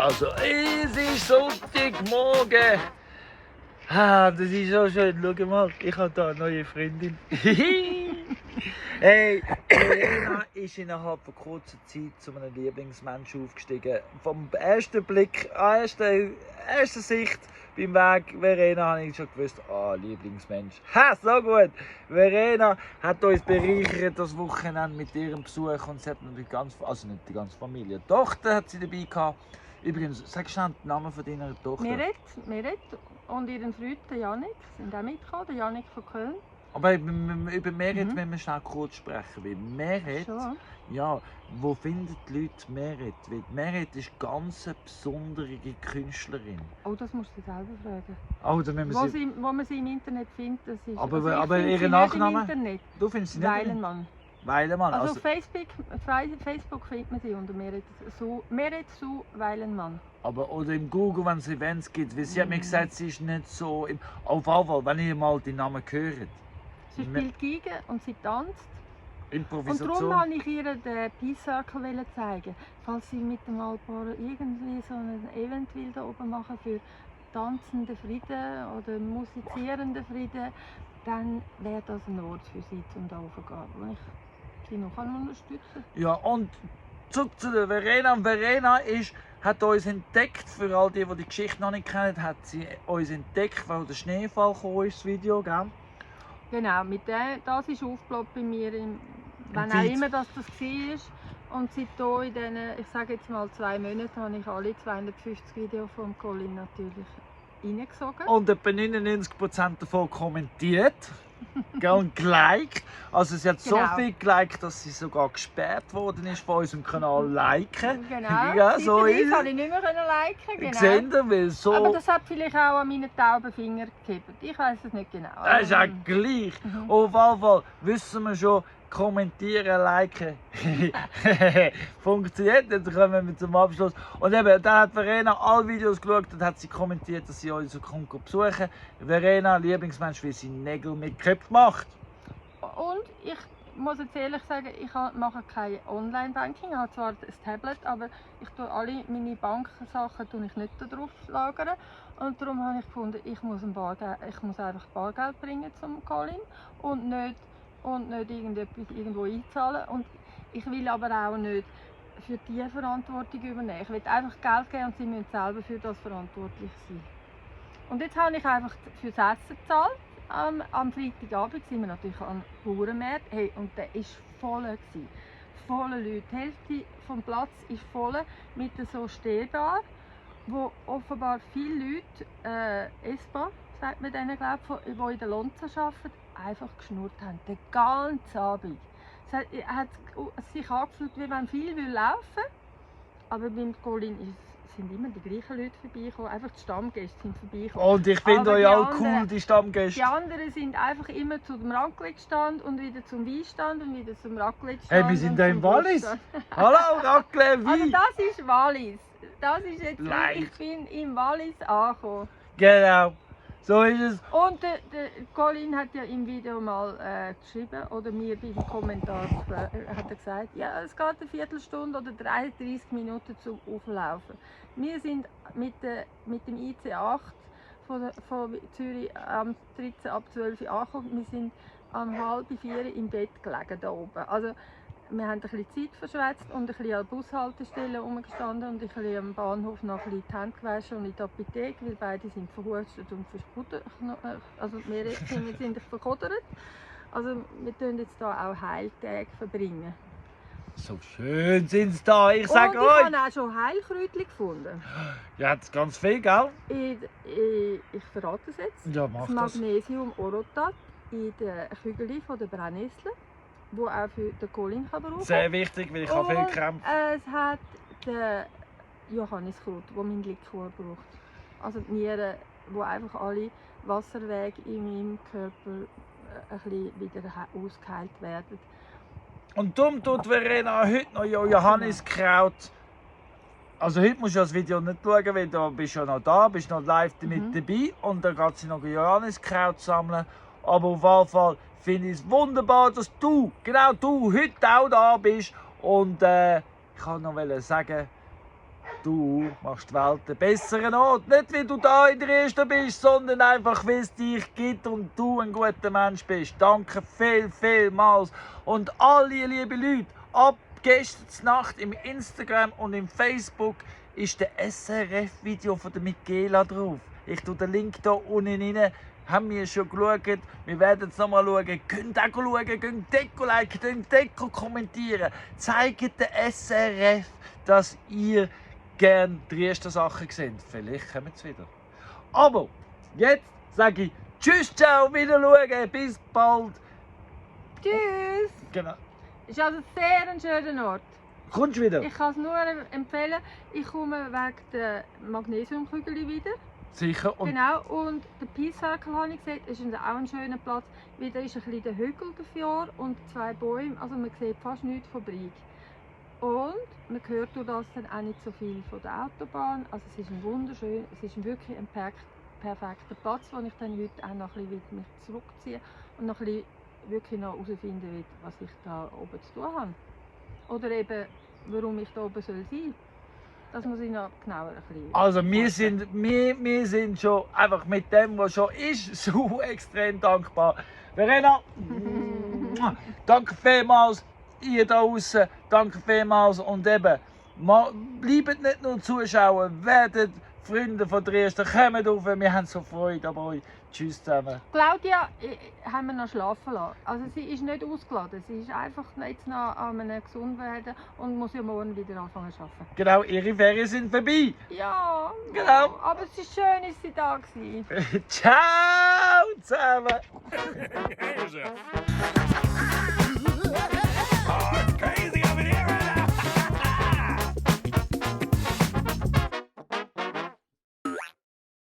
Also, es ist Sonntagmorgen. Das ist so schön. Schau mal, ich habe hier eine neue Freundin. Hey, Verena ist innerhalb von kurzer Zeit zu meinem Lieblingsmensch aufgestiegen. Vom ersten Blick, erster Sicht beim Weg Verena habe ich schon gewusst, Lieblingsmensch. Ha, so gut! Verena hat uns bereichert das Wochenende mit ihrem Besuch und sie hat natürlich nicht die ganze Familie. Die Tochter hat sie dabei gehabt. Übrigens, sag schnell den Namen von deiner Tochter. Meret und ihren Freund Janik sind auch mitgekommen, der Janik von Köln. Aber über Meret müssen wir schnell kurz sprechen. Weil Meret, ja, wo finden die Leute Meret? Weil Meret ist ganz eine besondere Künstlerin. Oh, das musst du selber fragen. Oh, da müssen wo man sie im Internet findet, das ist... Aber ihren Nachnamen? Du findest sie nicht? Weilenmann. Also auf Facebook findet man sie unter Meret Su Weilenmann. Aber oder im Google, wenn es Events gibt, weil sie hat mir gesagt, sie ist nicht so... Auf jeden Fall, wenn ihr mal die Namen hört. Sie spielt Geige und sie tanzt. Improvisation. Und darum wollte ich ihr den Peace Circle zeigen. Falls sie mit dem Alpora irgendwie so ein Event will da oben machen für tanzenden Frieden oder musizierenden Frieden, dann wäre das ein Ort für sie, um da hochzugehen, wo ich sie noch unterstützen kann. Ja, und zurück zu der Verena. Verena hat uns entdeckt, für all die die Geschichte noch nicht kennen, hat sie uns entdeckt, weil der Schneefall kam, ist das Video, gell? Genau, das ist aufgeploppt bei mir, wann auch immer das war. Und seit hier in diesen, ich sage jetzt mal 2 Monaten, habe ich alle 250 Videos von Colin natürlich reingesogen. Und etwa 99% davon kommentiert. Und geliked. Also sie hat so viel geliked, dass sie sogar gesperrt worden ist von unserem Kanal Liken. Genau, ja, so ist es. Konnte ich nicht mehr liken. Genau. Seht ihr, weil so... Aber das hat vielleicht auch an meinen tauben Finger gekippt. Ich weiß es nicht genau. Das ist ja gleich. Auf jeden Fall wissen wir schon, kommentieren, liken funktioniert. Jetzt kommen wir zum Abschluss. Und eben, da hat Verena alle Videos geschaut und hat sie kommentiert, dass sie uns so besuchen kann. Verena, Lieblingsmensch, wie sie Nägel mit Köpfen macht. Und ich muss jetzt ehrlich sagen, ich mache kein Online-Banking. Ich habe zwar ein Tablet, aber ich tue alle meine Banksachen nicht darauf lagern. Und darum habe ich gefunden, ich muss einfach Bargeld bringen zum Colin und nicht irgendwo einzahlen. Und ich will aber auch nicht für die Verantwortung übernehmen. Ich will einfach Geld geben und sie müssen selber für das verantwortlich sein. Und jetzt habe ich einfach fürs Essen gezahlt. Am Freitagabend sind wir natürlich am Bauernmarkt. Hey, und der war voll. Voller Leute. Die Hälfte des Platzes ist voll mit so Stehbar, wo offenbar viele Leute, ESPA, sagt man denen, glaube ich, die in der Lonza arbeiten, einfach geschnurrt haben. Den ganzen Abend. Es hat sich angefühlt, wie wenn viele laufen wollen. Aber beim Colin sind immer die gleichen Leute vorbeigekommen. Einfach die Stammgäste sind vorbeigekommen. Und ich finde euch auch cool, die Stammgäste. Die anderen sind einfach immer zu dem Raclette-Stand und wieder zum Weinstand und wieder zum Raclette-Stand. Hey, wir sind da im Wallis. Hallo, Raclette, Wein. Also das ist Wallis. Das ist jetzt, Live. Ich bin im Wallis angekommen. Genau. So ist es. Und der Colin hat ja im Video mal geschrieben, oder mir bei den Kommentaren hat er gesagt, ja, es geht eine Viertelstunde oder 33 Minuten zum Auflaufen. Wir sind mit dem IC8 von Zürich am 13 ab 12 Uhr angekommen. Wir sind um 3:30 im Bett gelegen da oben. Also, wir haben ein bisschen Zeit verschwätzt und ein bisschen an der Bushaltestelle rumgestanden und ein bisschen am Bahnhof noch ein bisschen die Hände gewaschen und in die Apotheke, weil beide sind verhustet und verkudert. Also wir sind verkudert. Also wir verbringen jetzt hier auch Heiltage verbringen. So schön sind sie da, ich sage euch. Ich habe auch schon Heilkräutchen gefunden. Ja, das ganz viel, gell? Ich verrate es jetzt. Ja, mach das. Magnesium Orotat in den Kügeln von der Brennnessel, wo auch für den Colin kann brauchen. Sehr wichtig, weil ich habe viel Krämpfe. Es hat den Johanniskraut, wo mein Likör braucht. Also die Nieren, wo einfach alle Wasserwege in meinem Körper ein bisschen wieder ausgeheilt werden. Und darum tut Verena heute noch Johanniskraut. Also heute musst du das Video nicht schauen, weil du bist ja noch da, bist noch live mit dabei. Und dann geht sie noch Johanniskraut sammeln. Aber auf jeden Fall finde ich es wunderbar, dass du heute auch da bist. Und ich kann noch sagen, du machst die Welt einen besseren Ort. Nicht, wie du da in der ersten bist, sondern einfach, wie es dich gibt und du ein guter Mensch bist. Danke vielmals. Und alle liebe Leute, ab gestern Nacht im Instagram und im Facebook ist der SRF-Video von der Michaela drauf. Ich tue den Link hier unten rein. Haben wir schon geschaut. Wir werden es nochmal schauen. Könnt auch schauen, könnt Deko liken, könnt Deko kommentieren. Zeigt der SRF, dass ihr gerne die ersten Sachen seht. Vielleicht kommen sie wieder. Aber jetzt sage ich Tschüss, ciao, wieder schauen. Bis bald. Tschüss! Genau. Ist also sehr ein schöner Ort. Kommst du wieder? Ich kann es nur empfehlen. Ich komme wegen der Magnesiumkügel wieder. Sicher. Und Genau, und der Peace Circle habe ich gesehen, ist auch ein schöner Platz. Wieder ist ein bisschen der Hügel dafür und 2 Bäume, also man sieht fast nichts von Brig. Und man hört durch das dann auch nicht so viel von der Autobahn. Also es ist ein wunderschön, es ist wirklich ein perfekter Platz, wo ich dann heute auch noch ein bisschen mich zurückziehe und noch ein bisschen wirklich noch herausfinden will, was ich da oben zu tun habe. Oder eben, warum ich da oben sein soll. Das muss ich noch genauer ein bisschen also wir sind schon einfach mit dem, was schon ist, so extrem dankbar. Verena, danke vielmals, ihr da draußen, danke vielmals und eben, bleibt nicht nur Zuschauer, werdet Freunde von Dresden, kommt rauf, wir haben so Freude an euch. Tschüss zusammen. Claudia haben wir noch schlafen lassen. Also sie ist nicht ausgeladen, sie ist einfach jetzt noch an einem Gesundwerden und muss ja morgen wieder anfangen zu arbeiten. Genau, ihre Ferien sind vorbei. Ja, Genau. Aber es ist schön, dass sie da war. Ciao zusammen.